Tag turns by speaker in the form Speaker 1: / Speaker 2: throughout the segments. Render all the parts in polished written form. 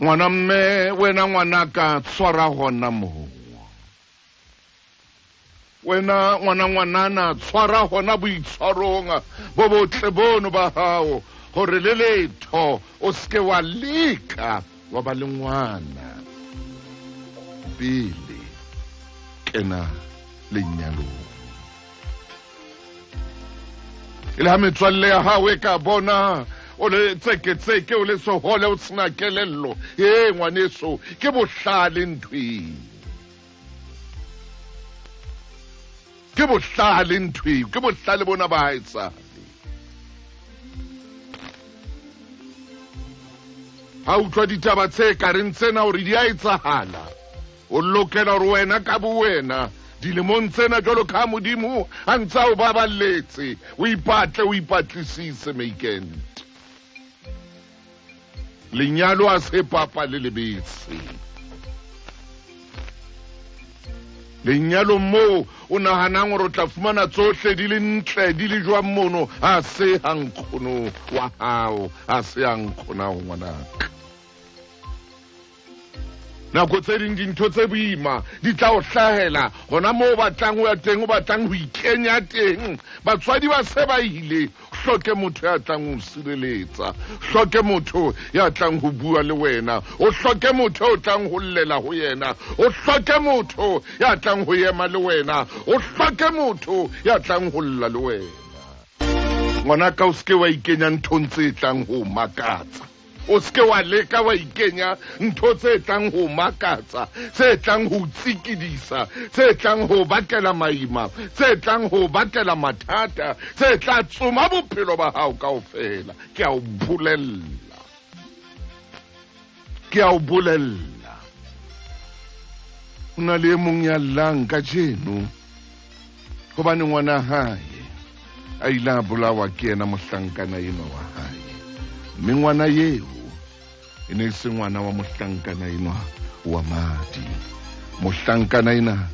Speaker 1: Ngwana mme, wena ngwanaka, tshwara hona moo. Wena ngwana ngwanana, tshwara hona boitshwarong bo botle bono ba hao, hore le letho o seke wa leka wa ba le ngwana pele kena lenyalong. E le ha metswalle ya hao e ka bona o le tseketseke, o le sehole, o sena kelello, ee ngwaneso, ke bohlale ntho eo. Ke bohlale ntho eo, ke bohlale bona ba haesale. Ha utlwa ditaba tse kareng tsena hore di a etsahala, o lokela hore wena ka bo wena dilemong tsena jwalo ka Modimo a ntse a o baballetse, o ipatle, o ipatlisise Meikent. Lenyalo a se papa le lebese. Lenyalo moo o nahanang hore o tla fumana tsohle di le ntle, di le jwang mono, ha se ha nkgono wa hao, ha se ha nkgona ho ngwanaka. Nako tse ding dintho tse boima di tla o hlahela hona moo o batlang ho ya teng, o batlang ho ikenya teng. Batswadi ba se ba ile, hloke motho ya tlang ho sireletsa, hloke motho ya tlang ho bua le wena, o hloke motho o tlang ho llela ho yena, o hloke motho ya tlang ho ema le wena, o hloke motho ya tlang ho lla le wena. Ngwanaka, o seke wa ikenya nthong tse tlang ho makatsa. O seke wa leka wa ikenya ntho tse tlang ho makatsa, tse tlang ho tsikidisa, tse tlang ho bakela maima, tse tlang ho bakela mathata, tse tla tsoma bophelo ba hao kaofela. Ke a o bolella, ke a o bolella. Ho na le e mong ya llang kajeno hobane ngwana hae a ile a bolawa ke yena mohlankana enwa wa hae, mme ngwana eo e ne e se ngwana wa mohlankana enwa wa madi. Mohlankana ena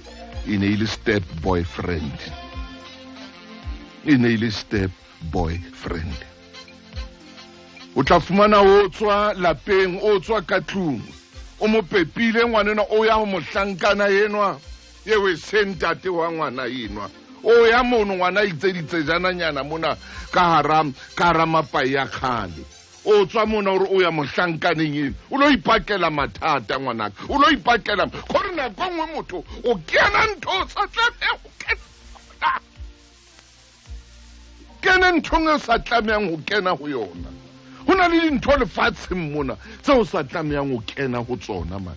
Speaker 1: e ne e le step boyfriend, e ne e le step boyfriend. O tla fumana o tswa lapeng, o tswa ka tlung, o mo pepile ngwanenwa, o ya ho mohlankana enwa eo e se ntate wa ngwana enwa. O ya mono ngwana a itseditse jananyana mona ka hara mapai a kgale. O tswa mona hore o ya mohlankaneng eno, o lo ipakela mathata ngwanaka, o lo ipakela. Kgore nako e nngwe motho o kena ntho o sa tlamehang ho kena, kene nthong e sa tlamehang ho kena ho yona. Ho na le dintho lefatsheng mona tse o sa tlamehang ho kena ho tsona, man.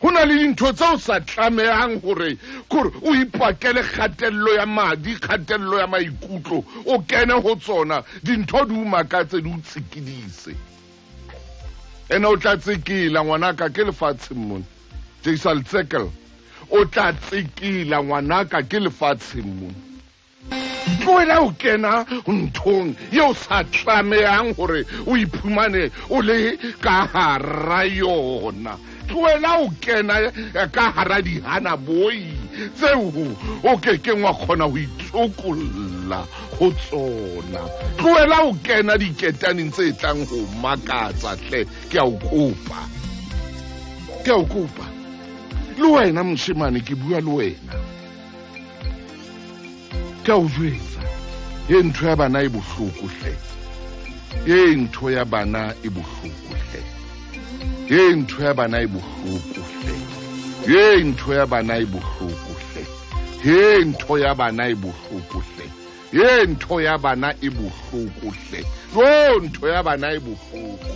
Speaker 1: Ho na le dintho tse o sa tlamehang hore kore o ipakele kgatello ya madi, kgatello ya maikutlo, o kene ho tsona. Dintho di o makatse, di o tsikidise. Ene o tla tsekela ngwanaka ke lefatsheng mona. Jaisal Tsekel, o tla tsekela ngwanaka ke lefatsheng mona. Tlohela ho kena nthong eo sa tlamehang hore o iphumane o le ka hara yona. Tlohela ho kena ka hara dihana boi tseo o kekeng wa kgona ho itsokolla ho tsona. Tlohela ho kena diketaneng tse tlang ho makatsa hle, ke a o kopa, ke a o kopa. Le wena moshemane, ke bua le wena, ke a o jwetsa, e ntho ya bana e bohloko hle, e ntho ya bana e bohloko hle, e ntho ya bana e bohloko hle, e ntho ya bana e bohloko hle, e ntho ya bana e bohloko hle, e ntho ya bana e bohloko hle, yo ntho ya bana e bohloko.